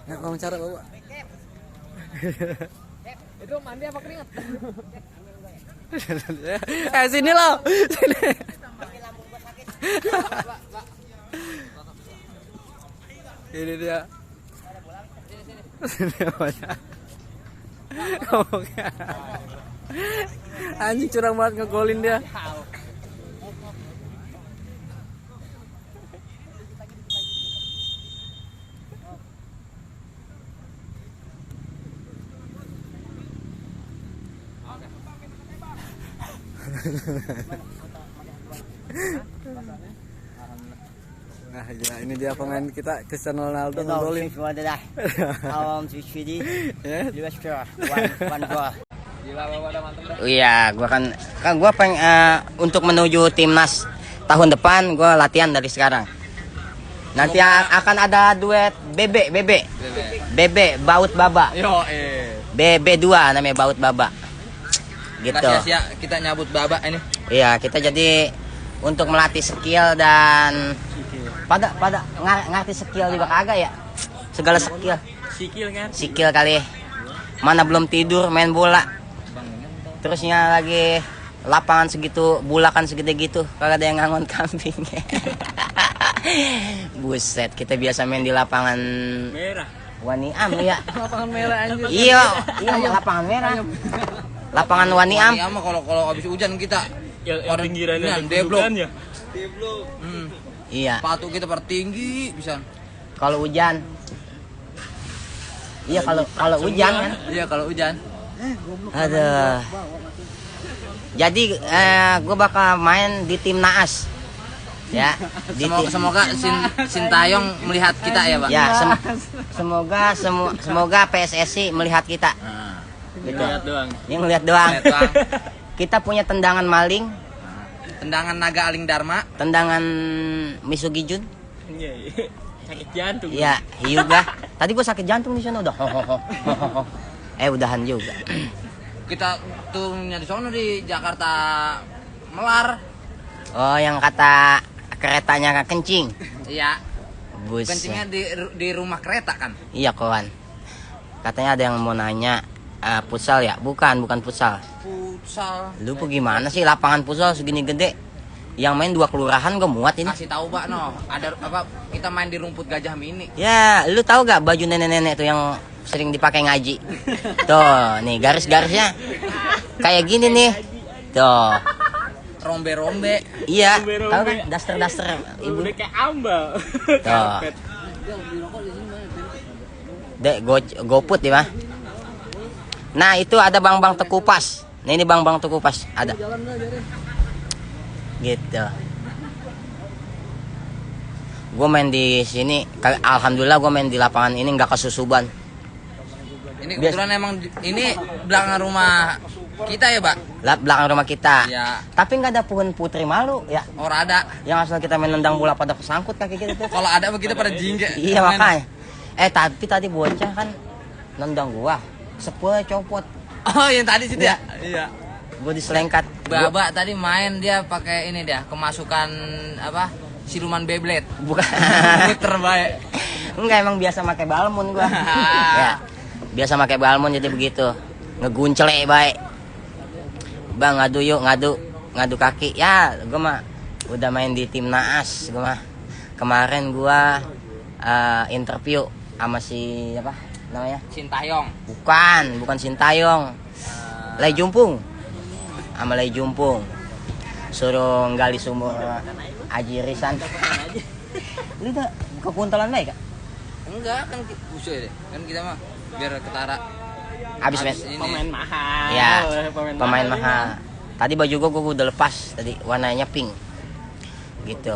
Nggak wawancara bapak. Itu mandi apa keringat? Sini loh. Sini. Ini dia. Sini apanya? Ngomongnya. Anjing curang banget ngegolin dia. Nah, ya, ini dia pemain kita Cristiano Ronaldo ngegolin. Iya, gua pengen untuk menuju timnas tahun depan gua latihan dari sekarang. Nanti akan ada duet Bebe Baut Baba. BB2 namanya Baut Baba. Gitu. Ya, kita nyabut Baba ini. Iya, kita jadi untuk melatih skill dan pada ngerti skill juga kagak ya? Segala skill. Skill kali. Mana belum tidur main bola. Terusnya lagi lapangan segitu, bulakan segede gitu, kagak ada yang ngangon kambing. Buset, kita biasa main di lapangan merah. Waniam ya. Lapangan merah anjir. Iya, lapangan merah. Lapangan Waniam. Waniam mah kalau habis hujan kita yang pinggirannya ada deblok. Iya. Sepatu kita tinggi bisa. Kalau hujan. Iya, kalau hujan kan. Iya, kalau hujan. Aduh. Jadi gue bakal main di tim Naas. Ya, Semoga Sintayong melihat kita ya, Bang. ya semoga PSSI melihat kita. Gitu. Yang ngeliat doang. Kita punya tendangan maling, Tendangan naga aling dharma. tendangan Misugi Jun. Iya. Sakit jantung. Ya, Hyuga. Tadi gue sakit jantung di sana udah. Udahan juga. Kita turunnya di sono di Jakarta Melar. Oh, yang kata keretanya kencing. Iya. Buset. Kencingnya di rumah kereta kan? Iya, kawan. Katanya ada yang mau nanya futsal ya? Bukan futsal. Futsal. Lu gimana sih lapangan futsal segini gede? Yang main 2 kelurahan gak muat ini. Kasih tahu, Pak, ada apa? Kita main di rumput gajah mini. Ya, lu tahu gak baju nenek-nenek tuh yang sering dipakai ngaji? Tuh, nih garis-garisnya kayak gini nih. Tuh. Rombe-rombe. Iya, tahu kan daster-daster ibu. Udah kayak ambal. Tuh. Dek, goput ya, Mah. Nah, itu ada Bang Tekupas. Nah, ini Bang Tekupas ada. Gitu. Gue main di sini, alhamdulillah gue main di lapangan ini nggak kesusuban. Ini kebetulan emang ini belakang rumah kita ya, Pak? Belakang rumah kita. Iya. Tapi nggak ada pohon putri malu ya. Orang ada. Yang asal kita main nendang bola pada kesangkut kaki kita tuh. Kalau ada kita pada jingga. Iya makanya. Tapi tadi bocah kan nendang gua, sepuluh copot. Oh, yang tadi sih dia. Iya. Gua diselengkat. Baba tadi main dia pakai ini dia, kemasukan apa? Siluman Beyblade. Bukan. Muter baik. Enggak, emang biasa pakai balmun gua. Ya. Biasa pakai balmun jadi begitu. Ngeguncele baik. Bang, ngadu yuk, ngadu kaki. Ya, gua mah udah main di tim Naas gua mah. Kemarin gua interview sama si apa namanya? Sintayong. Bukan Sintayong. Lai Jumpung. Sama Lai Jumpung. Suruh gali sumur Aji Risan. Lu udah ke Puntalan baik, Kak? Enggak, kan busuk deh. Kan kita mah biar ketara. Habis main ini. Pemain mahal. ya, pemain mahal. Tadi baju gua udah lepas tadi, warnanya pink. Gitu.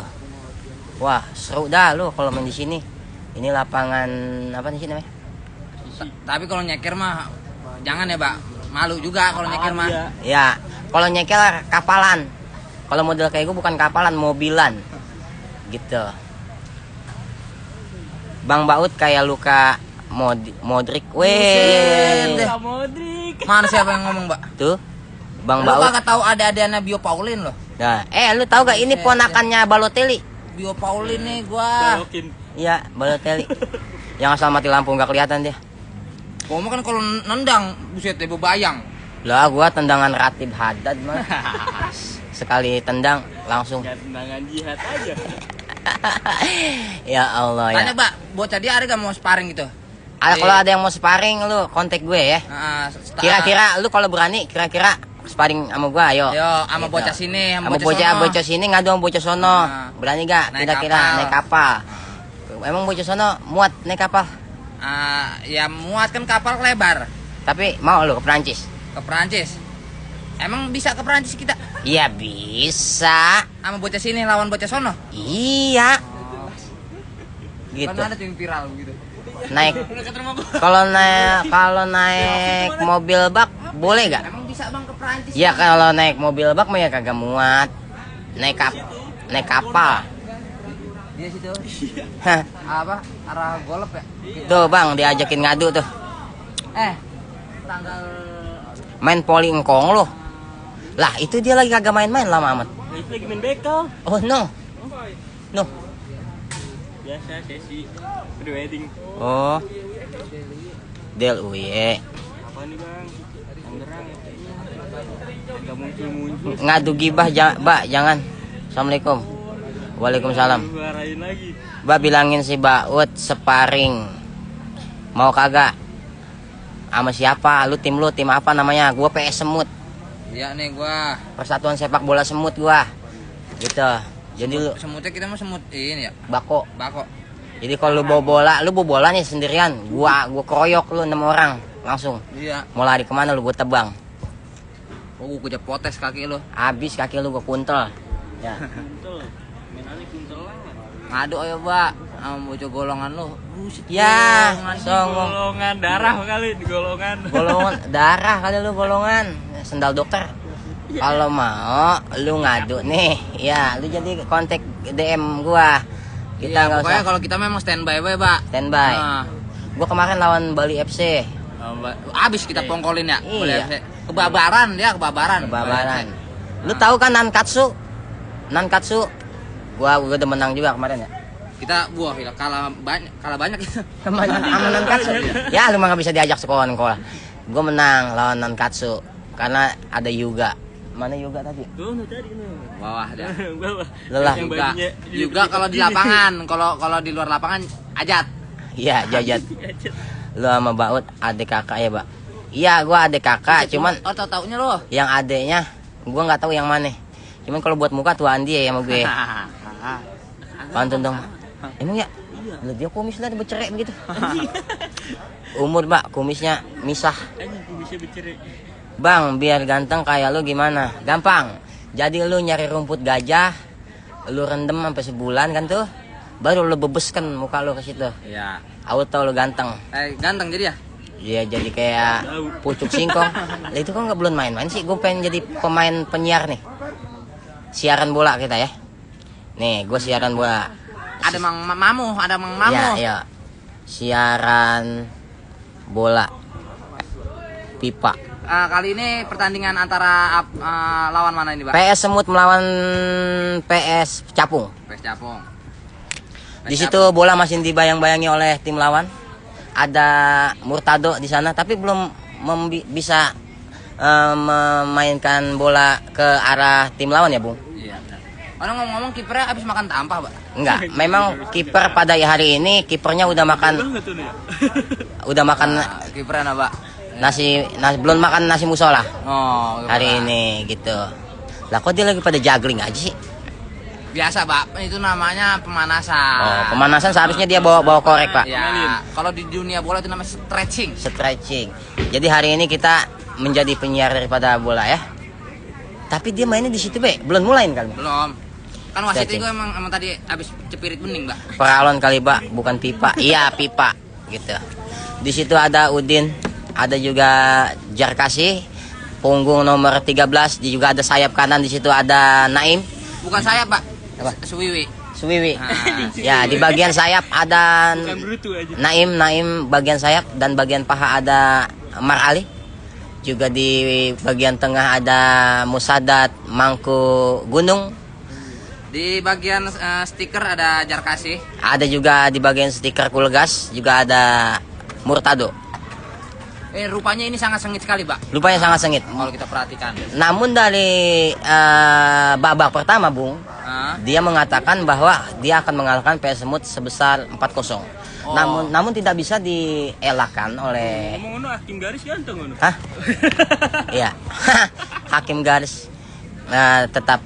Wah, seru dah lu kalau main di sini. Ini lapangan apa sih namanya? Tapi kalau nyeker mah jangan ya, Pak. Malu juga kalau nyeker mah. Ya, kalau nyeker kapalan. Kalau model kayak gue bukan kapalan, mobilan. Gitu. Bang Baut kayak Luka Modric. Weh. Modric. Mana siapa yang ngomong, Mbak? Tuh. Bang Lu Baut. kagak tahu ada Bio Paulin loh. Nah, lu tahu gak ini ponakannya Balotelli? Bio Paulin nih gua. Balokin. Iya, Balotelli. Yang asal mati lampu nggak kelihatan dia. Kamu kan kalau nendang buset deh bebayang. Lah gua tendangan Ratib Haddad mah. Sekali tendang langsung. Ya tendangan jihad aja. Ya Allah ya. Tanya, Mbak, bocah dia ada gak mau sparring gitu? Kalau ada yang mau sparring lu kontak gue ya. Kira-kira lu kalau berani kira-kira sparring sama gua ayo. Yo, sama Gitu. bocah sini, Sama bocah sini ngadu sama bocah sono. Berani gak? Naik Kira-kira kapal. naik kapal. Emang bocah sono muat naik kapal? Ya muat kan kapal lebar Tapi mau lu ke Perancis? ke Perancis. Emang bisa ke Perancis kita? Iya bisa. Sama bocah sini lawan bocah sono? Iya. Gitu. Kan ada tuh yang viral gitu. Naik. Kalau naik mobil bak boleh gak? Emang bisa Bang ke Perancis? Ya kalau naik mobil bak mah ya kagak muat. Naik kapal. Dia situ. Hah. Apa? Arah golf ya? Tuh bang diajakin ngadu tuh. Tanggal Main poli engkong lo. Lah itu dia lagi kagak main-main lama amat. Itu lagi main bekel. Oh no. No. Biasa sesi pre-wedding. Oh. Del uye. Apa nih bang? Tangerang ya kayaknya. Gak muncul-muncul. Ngadu gibah Mbak jangan. Assalamualaikum. Waalaikumsalam. Marahin lagi. Mbak bilangin si Baut sparring. Mau kagak? Sama siapa? Lu tim apa namanya? Gua PS Semut. iya nih gua. Persatuan Sepak Bola Semut gua. Gitu. Jadi lu Semutnya kita mau semut ini ya. bako. Bako. Jadi kalau lu bawa bola nih sendirian. Gua keroyok lu 6 orang langsung. Iya. Mau lari kemana lu gua tebang. Oh, gua udah potes kaki lu. Habis kaki lu gua kuntel. Ya. Kuntel. Main aneh kuntel lah. Ngadu ayo, Mbak. Sama bocah golongan lu. Buset. Ya, golongan. songong. Golongan darah kali di golongan. Golongan darah kali lu golongan. Sendal dokter. Kalau mau lu ngadu nih, ya lu jadi kontak DM gua. Kita Iya, nggak pokoknya usah kalau kita memang standby we, Mbak. standby. Nah. Gua kemarin lawan Bali FC. Abis kita pongkolin ya. Iya. Boleh, kebabaran dia, kebabaran. Kebabaran. Lu tahu kan Nankatsu? Nankatsu. Gua udah menang juga kemarin ya. Kita kalah banyak kita. Kemarin sama Nankatsu. Ya lu mah nggak bisa diajak sekolah. Gua menang lawan Nankatsu karena ada Yuga. Mana Yuga tadi? Tuh tadi tuh. Bawah dia. Bawah. Lelah. Yang Juga, bajunya juga kalau di lapangan, kalau di luar lapangan ajat. Iya, jajat. Lu sama Baut adik kakak ya, Pak? Iya, gua adik kakak, cuman Oh, taunya lo. yang adeknya gua nggak tahu yang mana. Cuman kalau buat muka tuan dia ya sama gue. Pantun dong. Emang ya? Lah dia kumisnya bercerai begitu. Umur, Pak, kumisnya misah. Anjing ku bisa bercerai. Bang, biar ganteng kayak lu gimana? Gampang. Jadi lu nyari rumput gajah, lu rendem sampai sebulan kan tuh. Baru lu bebeskan muka lu ke situ. Iya. Auto lu ganteng. Ganteng jadi ya? Dia jadi kayak pucuk singkong. Lah itu kan nggak belum main-main sih. Gue pengen jadi pemain penyiar nih. Siaran bola kita ya. Nih, gue siaran bola. Ada Mang Mamu, ada Mang Mamu. Ya, ya. Siaran bola pipa. Kali ini pertandingan antara lawan mana ini, Pak? PS Semut melawan PS Capung. PS Capung. Di situ bola masih dibayang-bayangi oleh tim lawan. Ada Murtado di sana, tapi belum bisa memainkan bola ke arah tim lawan ya, Bung? Iya. Orang ngomong-ngomong kipernya habis makan tampah, Pak. Enggak, memang kiper pada hari ini kipernya udah makan Banget tuh nih. udah makan Kipernya, Pak. nasi belum makan nasi musola Oh, hari ini gitu. Lah kok dia lagi pada juggling aja sih? Biasa, Pak. Itu namanya pemanasan. Oh, pemanasan seharusnya dia bawa korek, Pak. Ya, kalau di dunia bola itu namanya stretching. Stretching. Jadi hari ini kita menjadi penyiar daripada bola ya. Tapi dia mainnya di situ, Be. Belum mulai kan? Belum. Kan wasit Stretching. itu emang tadi habis cepirit bening, Mbak. Peralon kali, Pak, bukan pipa. Iya, pipa gitu. Di situ ada Udin, ada juga Jarkasi, punggung nomor 13, juga ada sayap kanan di situ ada Naim. Bukan saya, Pak. Apa? Suwiwi. Suwiwi. Ah. Ya, di bagian sayap ada Bukan brutu aja. Naim bagian sayap dan bagian paha ada Mar Ali. Juga di bagian tengah ada Musadat Mangku Gunung. Di bagian stiker ada Jarkasi. Ada juga di bagian stiker Kulgas, juga ada Murtado. Rupanya ini sangat sengit sekali, Pak. Lupanya sangat sengit. Kalau kita perhatikan. Namun dari babak pertama, Bung, dia mengatakan bahwa dia akan mengalahkan PS Semut sebesar 4-0. Namun tidak bisa dielakkan oleh Ngomong hakim garis ganteng ngono. Hah? Iya. Hakim garis tetap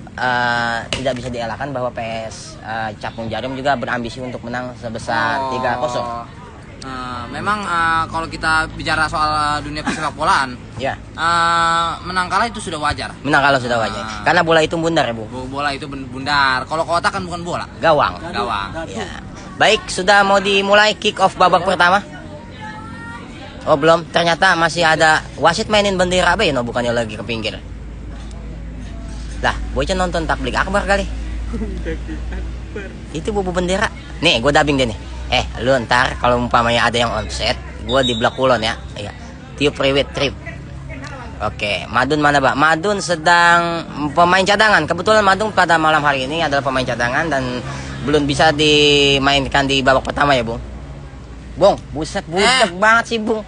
tidak bisa dielakkan bahwa PS Capung Jarum juga berambisi untuk menang sebesar 3-0. Memang kalau kita bicara soal dunia sepak bolaan, Ya, menang kalah itu sudah wajar. menang kalau sudah wajar. Karena bola itu bundar ya, Bu. Bola itu bundar. Kalau kotak kan bukan bola, Gawang. gawang. Ya. Baik, sudah mau dimulai kick off babak pertama. Oh, belum. Ternyata masih ada wasit mainin bendera apa ya, no? Bukannya lagi ke pinggir. Lah, bocah nonton takbik akbar kali. Itu bubu bendera. Nih, gue dubbing deh nih. Lu ntar kalau umpamanya ada yang onside, gue di belak kulon ya. Iya. Tiup riwit trip. Oke, Madun mana, Pak? Madun sedang pemain cadangan. Kebetulan Madun pada malam hari ini adalah pemain cadangan dan belum bisa dimainkan di babak pertama ya, Bung. Bung, buset budak banget sih, Bung.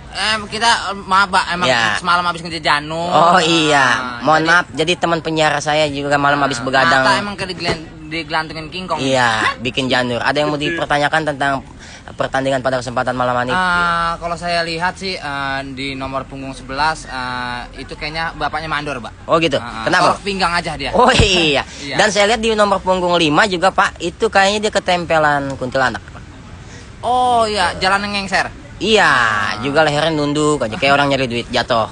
Kita maaf, Pak, emang Ya. semalam habis ngejar Janur. Oh iya, mohon maaf. Jadi teman penyiar saya juga malam habis begadang. Mata emang digelantungin King Kong. Iya, bikin janur. Ada yang mau dipertanyakan tentang pertandingan pada kesempatan malam ini? Kalau saya lihat sih di nomor punggung 11 itu kayaknya bapaknya mandor, Pak. Oh gitu. Kenapa? Tolak pinggang aja dia. Oh iya. Iya. Dan saya lihat di nomor punggung 5 juga, Pak, itu kayaknya dia ketempelan kuntilanak. Oh iya, jalan yang ngengser. Iya, juga lehernya nunduk aja kayak orang nyari duit jatuh.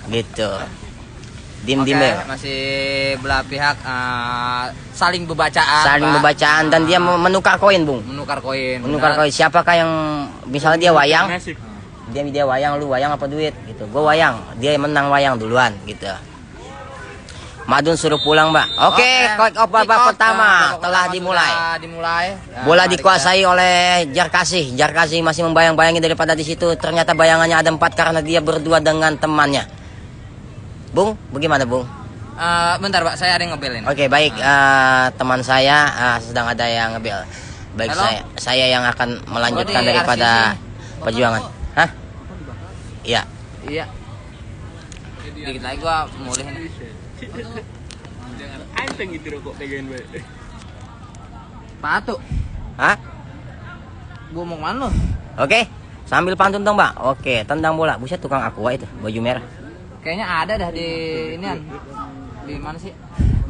Gitu. Dim-dim Oke, ya. masih belah pihak saling bebacaan. Saling Pak. bebacaan dan dia menukar koin, Bung. Menukar koin. Menukar Benar. koin. Siapakah yang misalnya dia wayang, Nasib. dia wayang, lu wayang apa duit gitu. Gue wayang, dia menang wayang duluan gitu. Madun suruh pulang, Mbak. Oke, kick off babak pertama telah dimulai. Ya, Bola mari dikuasai oleh Jarkasi. Jarkasi masih membayang-bayangi daripada di situ. Ternyata bayangannya ada 4 karena dia berdua dengan temannya. Bung, bagaimana, Bung? Bentar, Pak, saya ada yang ngebel ini. Oke, baik. Teman saya sedang ada yang ngebel. Baik, Halo? saya yang akan melanjutkan Oh, di daripada RCC. perjuangan. Hah? Iya. Iya. Dikit lagi gua mulih ini. Anteng itu rokok pegangan bae. Patu. Hah? Gua mau kemana lu? Oke. Sambil pantun dong, Mbak. Oke, tendang bola. Buset, tukang aqua itu, baju merah. Kayaknya ada dah di inian. Di mana sih?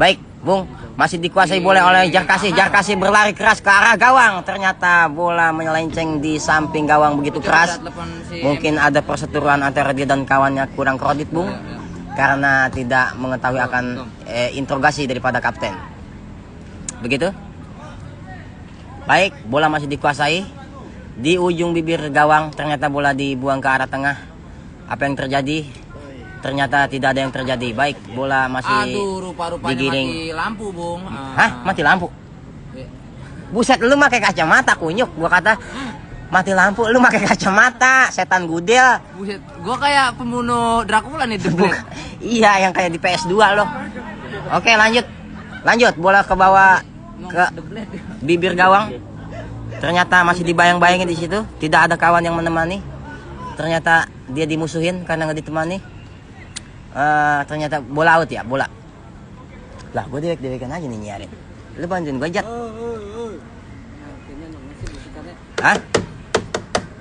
Baik, Bung, masih dikuasai bola oleh Jarkasi. Jarkasi berlari keras ke arah gawang. Ternyata bola menyelenceng di samping gawang begitu keras. Mungkin ada perseteruan antara dia dan kawannya kurang kredit, Bung, karena tidak mengetahui akan interogasi daripada kapten. Begitu? Baik, bola masih dikuasai. Di ujung bibir gawang ternyata bola dibuang ke arah tengah. Apa yang terjadi? Ternyata tidak ada yang terjadi. Baik, bola masih Rupa-rupanya digiring. mati lampu, Bung. Hah? Mati lampu? Buset, lu pakai kacamata kunyuk. Gua kata mati lampu, lu pakai kacamata, setan gudel. Buset, gua kayak pembunuh Dracula nih, The Blade. Iya, yang kayak di PS2 loh. Oke, lanjut. Lanjut, bola ke bawah ke The Blade. bibir gawang. Ternyata masih dibayang-bayangin di situ. Tidak ada kawan yang menemani. Ternyata dia dimusuhin karena nggak ditemani. Ternyata bola out ya, bola. Lah, gue dewek-dewekan aja nih nyiarin. Lu bantuin gue, Jat. Hah?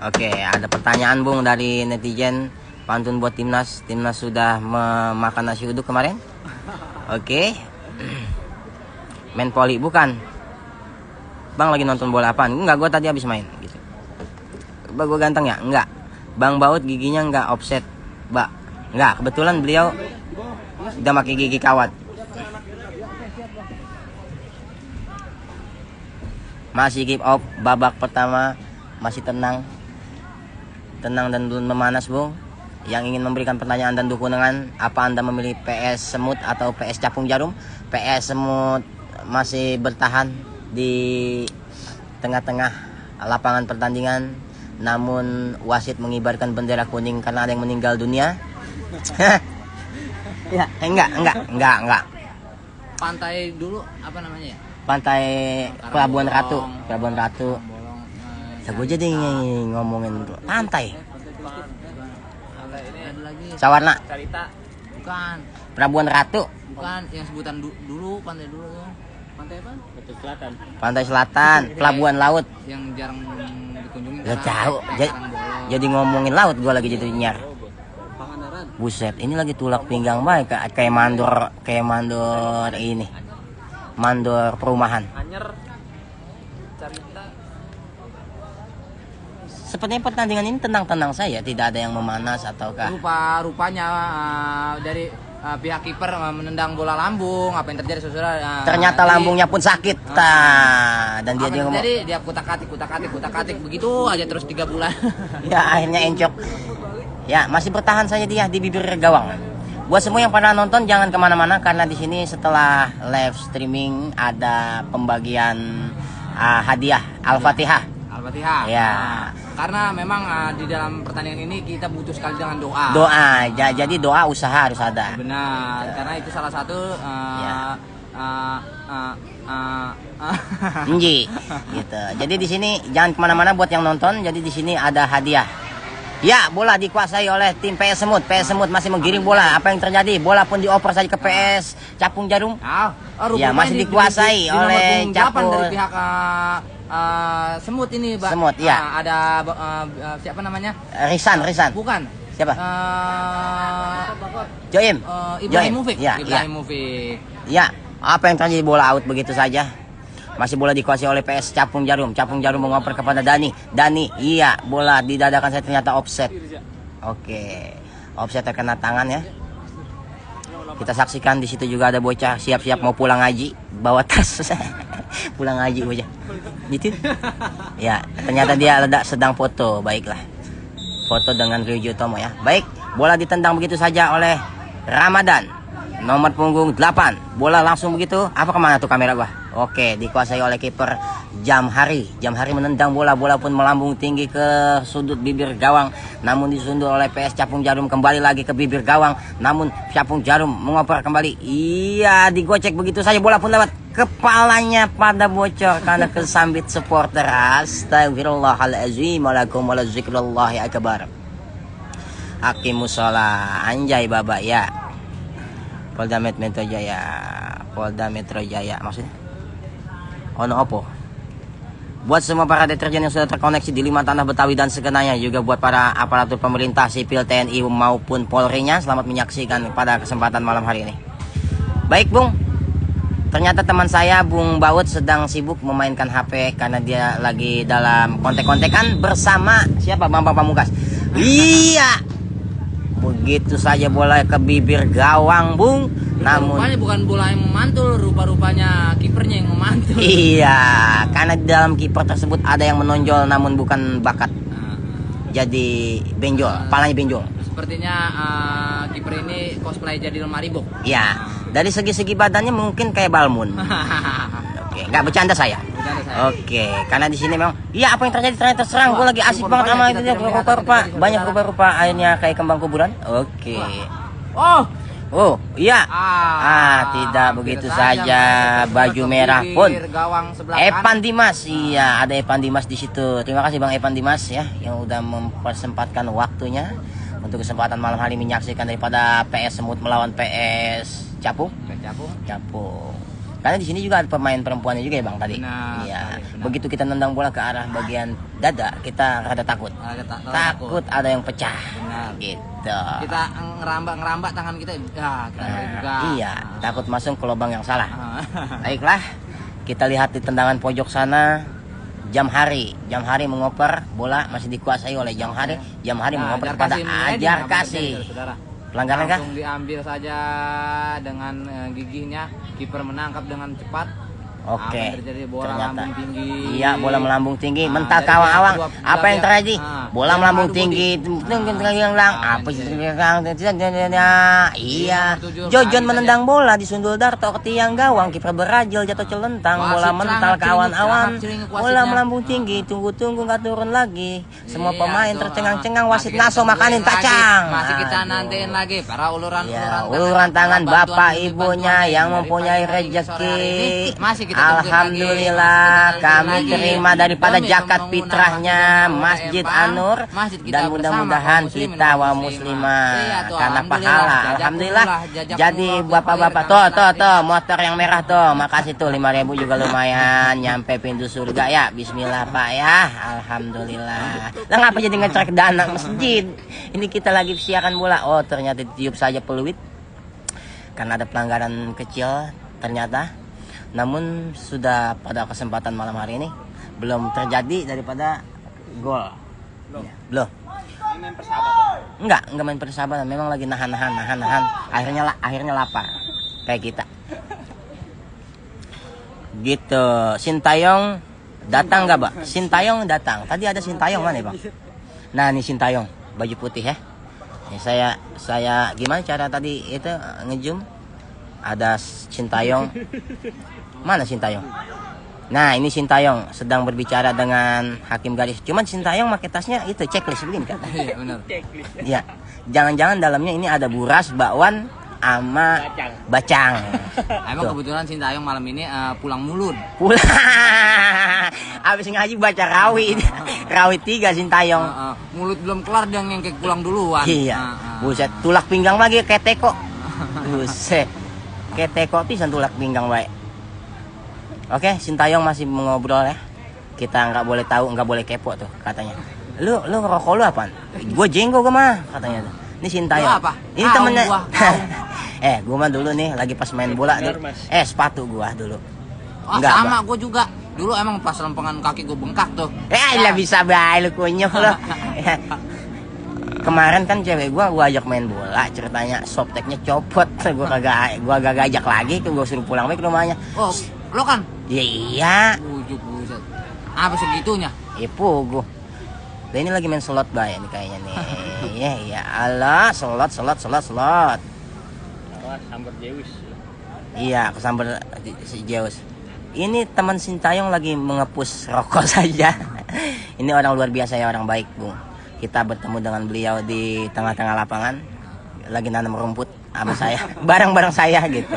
Oke, ada pertanyaan, Bung, dari netizen. Pantun buat timnas. Timnas sudah memakan nasi uduk kemarin. Oke. Main poli bukan? Bang lagi nonton bola apaan? Enggak, gue tadi habis main gitu. Bang, gue ganteng ya? Enggak. Bang Baut giginya enggak offset, Mbak. Enggak, kebetulan beliau udah pakai gigi kawat. Masih kick off babak pertama, masih tenang. Tenang dan belum memanas, Bung. Yang ingin memberikan pertanyaan dan dukungan, apa Anda memilih PS Semut atau PS Capung Jarum? PS Semut masih bertahan di tengah-tengah lapangan pertandingan, namun wasit mengibarkan bendera kuning karena ada yang meninggal dunia. Ya, enggak. Pantai dulu apa namanya ya? pantai Pelabuhan Ratu. Pelabuhan Ratu. Bolong. Ya gue jadi ngomongin pantai. Ada ini ada lagi. Sawarna, Carita. Bukan. Pelabuhan Ratu, Bukan yang sebutan dulu, pantai dulu ya. Pantai apa? Batu Selatan. Pantai Selatan, Pelabuhan Laut. Yang jarang dikunjungi. Gak karena tahu. jarang bolong. Jadi ngomongin laut gue lagi jadi nyar. Pangandaran. Buset, ini lagi tulak pinggang baik kayak mandor ini. Mandor perumahan. Anyer. Carita. Sepertinya pertandingan ini tenang-tenang saja, tidak ada yang memanas ataukah. Rupanya dari pihak kiper menendang bola lambung. Apa yang terjadi saudara? Ternyata lambungnya pun sakit. Dan dia Apa yang ngomong, terjadi? Dia kutak-katik begitu aja terus 3 bulan. ya akhirnya encok. Ya masih bertahan saja dia di bibir gawang. Buat semua yang pernah nonton jangan kemana-mana karena di sini setelah live streaming ada pembagian hadiah Al-Fatihah. Al-Fatihah. Ya. Karena memang di dalam pertandingan ini kita butuh sekali dengan doa. Jadi doa usaha harus ada. Benar, karena itu salah satu Ya. Enji, gitu. Jadi di sini jangan kemana-mana buat yang nonton. Jadi di sini ada hadiah. Ya, bola dikuasai oleh tim PS Semut. PS Semut masih menggiring bola. Apa yang terjadi? Bola pun dioper saja ke PS Capung Jarum. Ya, masih dikuasai oleh Capung Capung. dari pihak Semut ini, Mbak. Semut, ya. Ada siapa namanya? Risan. Bukan. Siapa? Joim. Ibrahimovic. Ya, Ibrahimovic. Ya, apa yang terjadi? Bola out begitu saja. Masih bola dikuasai oleh PS Capung Jarum. Capung Jarum mengoper kepada Dani. Iya, bola didadakan saya ternyata offset. Oke. Offset terkena tangan ya. Kita saksikan di situ juga ada bocah siap-siap mau pulang ngaji, bawa tas. Pulang ngaji bocah. Gitu. Ya, ternyata dia sedang foto. Baiklah. Foto dengan Ryuji Utomo ya. Baik, bola ditendang begitu saja oleh Ramadan. Nomor punggung 8. Bola langsung begitu. Apa kemana tuh kamera gua? Oke, dikuasai oleh kiper Jamhari. Jamhari menendang bola. Bola pun melambung tinggi ke sudut bibir gawang. Namun disundur oleh PS Capung Jarum kembali lagi ke bibir gawang. Namun Capung Jarum mengoper kembali. Iya, digocek begitu saja. Bola pun lewat kepalanya pada bocor karena kesambit supporter. Astagfirullahaladzim. Waalaikumsalam warahmatullahi akbar. Hakimus sholah. Anjay baba ya. Polda Metro Jaya. Polda Metro Jaya maksudnya. Ono opo. Buat semua para deterjen yang sudah terkoneksi di 5 tanah Betawi dan sekenanya, juga buat para aparatur pemerintah sipil TNI maupun Polri-nya, selamat menyaksikan pada kesempatan malam hari ini. Baik Bung, ternyata teman saya Bung Baut sedang sibuk memainkan HP karena dia lagi dalam kontek-kontekan bersama siapa? Bambang Pamungkas. Iya. Begitu saja bola ke bibir gawang, Bung. Namun Rupanya bukan bola yang memantul, rupa-rupanya kipernya yang memantul. iya, karena di dalam kiper tersebut ada yang menonjol namun bukan bakat. Jadi benjol, palanya benjol. Sepertinya kiper ini cosplay jadi lemari box. Ya, dari segi-segi badannya mungkin kayak Balmun. Oke, nggak bercanda saya. Oke, karena di sini memang, iya apa yang terjadi ternyata serang. Gue lagi asik banget sama itu rupa-rupa, banyak rupa-rupa akhirnya kayak kembang kuburan. Oke. Oh, iya. Tidak begitu saja. Baju merah pun. Evan Dimas, iya ada Evan Dimas di situ. Terima kasih Bang Evan Dimas ya, yang udah mempersempatkan waktunya untuk kesempatan malam hari menyaksikan daripada PS Semut melawan PS Capung. Capung. Karena di sini juga ada pemain perempuannya juga ya Bang tadi. Iya. Begitu kita nendang bola ke arah bagian dada, kita rada takut. Takut ada yang pecah. Gitu. Kita ngerambak tangan kita, ya kita juga. Iya, takut masuk ke lubang yang salah. Baiklah, kita lihat di tendangan pojok sana. Jamhari mengoper, bola masih dikuasai oleh Jamhari. Jamhari mengoper kepada Ajar Kasih. Pelanggaran kah? Langsung diambil saja dengan gigihnya, kiper menangkap dengan cepat. Oke. Bola melambung tinggi. Iya, bola melambung tinggi, mental ke awang-awang. Apa yang terjadi? Bola melambung tinggi. Apa sih? Iya. Jojon menendang bola disundul Darto ke tiang gawang, kiper berajil jatuh celentang, bola mental ke awan-awan. Bola melambung tinggi, tunggu-tunggu nggak turun lagi. Semua pemain tercengang-cengang, wasit ngaso makanin kacang. Masih kita nantiin lagi para uluran tangan bapak ibunya yang mempunyai rezeki. Masih kita Alhamdulillah kami terima daripada zakat fitrahnya Masjid An-Nur, dan mudah-mudahan kita wa muslimah karena pahala. Alhamdulillah. Jadi bapak-bapak tuh motor yang merah tuh, makasih tuh 5.000 juga lumayan nyampe pintu surga ya. Bismillah Pak ya. Alhamdulillah. Lah ngapa jadi ngecek dana masjid? Ini kita lagi siaran bola. Oh ternyata ditiup saja peluit karena ada pelanggaran kecil ternyata. Namun sudah pada kesempatan malam hari ini belum terjadi daripada gol. Belum. Enggak main persahabatan. Memang lagi nahan. Akhirnya lapar kayak kita. Gitu. Sintayong datang nggak, Pak? Sintayong datang. Tadi ada Sintayong mana, Bang? Nah, ini Sintayong baju putih ya. Ini saya gimana cara tadi itu ngezoom? Ada Sintayong. Mana Sintayong? Nah, ini Sintayong sedang berbicara dengan hakim garis. Cuman Sintayong pakai tasnya itu checklist begini kan? Iya benar. Iya. Jangan-jangan dalamnya ini ada buras, bakwan, sama bacang. Emang kebetulan Sintayong malam ini pulang mulun. Abis ngaji baca rawi. Rawi 3 Sintayong. Mulut belum kelar dia ngengkek pulang duluan. Iya. Buset, tulak pinggang lagi kayak teko. Buset. Kayak teko pisan tulak pinggang baik. Oke, Sintayong masih mengobrol ya. Kita nggak boleh tahu, nggak boleh kepo tuh katanya. Lu ngerokok lu apaan? Gue jenggo gue mah katanya tuh. Ini Sintayong. Apa? Ini temennya. Gue mah dulu nih lagi pas main bola dulu. Sepatu gua dulu. Enggak, sama gue juga. Dulu emang pas lempengan kaki gue bengkak tuh. Lah bisa bae lu kunyuh lu. Kemarin kan cewek gua ajak main bola, ceritanya softteknya copot. Gua kagak ajak lagi, gua suruh pulang baik ke rumahnya. Oh, lo kan? Iya. Buset. Apa segitunya? Ipu gua. Dan ini lagi main slot bay ini kayaknya nih. Ya Allah, slot. Sambar Zeus. Iya, kesambar si Zeus. Ini teman Sintayong lagi mengepus rokok saja. Ini orang luar biasa ya, orang baik, Bung. Kita bertemu dengan beliau di tengah-tengah lapangan, lagi nanam rumput sama saya, bareng-bareng saya gitu.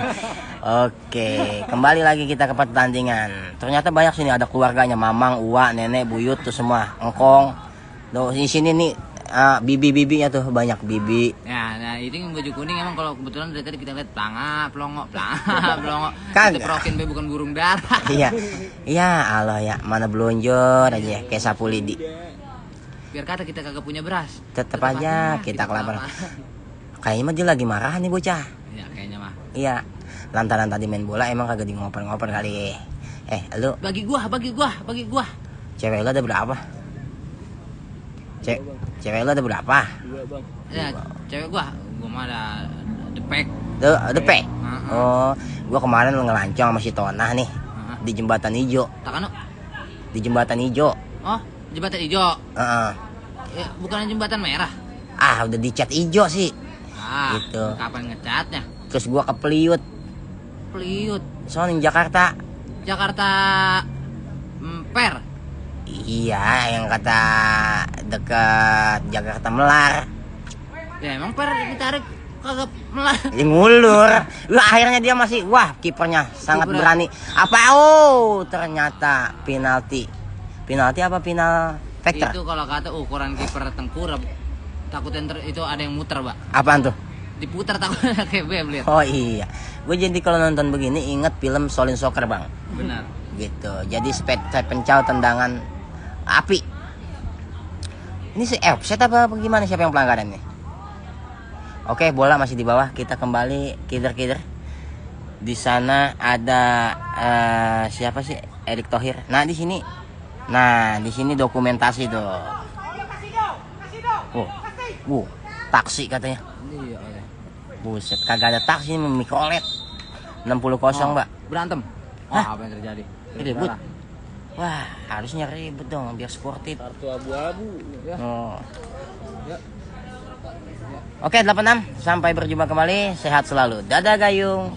Oke, kembali lagi kita ke pertandingan. Ternyata banyak sini, ada keluarganya, mamang, uwa, nenek, buyut tuh semua, engkong. Di sini nih bibi-bibinya tuh banyak bibi. Ya, nah itu yang baju kuning emang kalau kebetulan dari tadi kita lihat pelongo. Kan itu perokin be bukan burung dara. Iya, Allah ya, mana belonjor aja kayak sapu lidi. Biar kata kita kagak punya beras. Tetep aja kita kelaparan. Kayaknya mah dia lagi marah nih bocah. Iya, kayaknya mah. Iya. Lantaran tadi main bola emang kagak di ngoper-ngoper kali. Lu Bagi gua. cewek lu ada berapa? Cewek lu ada berapa? 2 bang. Ya, cewek gua mah ada depek. Depek. Oh, gua kemarin ngelancong sama si Tonah nih di jembatan hijau. Takano. Di jembatan hijau. Oh, jembatan hijau. Ya, bukan jembatan merah. Udah dicat hijau sih. Gitu. Kapan ngecatnya? Terus gua ke Peliut. Soalnya Jakarta. Per. Iya, yang kata dekat Jakarta Melar. Ya emang per ditarik kagak melar. Ngulur. Lah akhirnya dia masih kipernya sangat berani. Ternyata penalti. Penalti apa final vector? Itu kalau kata ukuran kiper tengkurap. Takutnya itu ada yang muter, Pak. Apaan tuh? Diputar takutnya kayak Beyblade. Oh iya. Gue jadi kalau nonton begini inget film Shaolin Soccer, Bang. Benar. Gitu. Jadi saya pencau tendangan api. Ini si offset apa gimana, siapa yang pelanggaran nih? Oke, bola masih di bawah. Kita kembali kider. Di sana ada siapa sih? Erick Thohir. Nah, di sini dokumentasi tuh. Taksi katanya. Iya. Buset, kagak ada taksi ini mikrolet. 60-0, Mbak. Berantem. Apa yang terjadi? Ribut. Wah, harusnya ribut dong biar sportif. Kartu abu-abu. Oke, 86. Sampai berjumpa kembali. Sehat selalu. Dadah Gayung.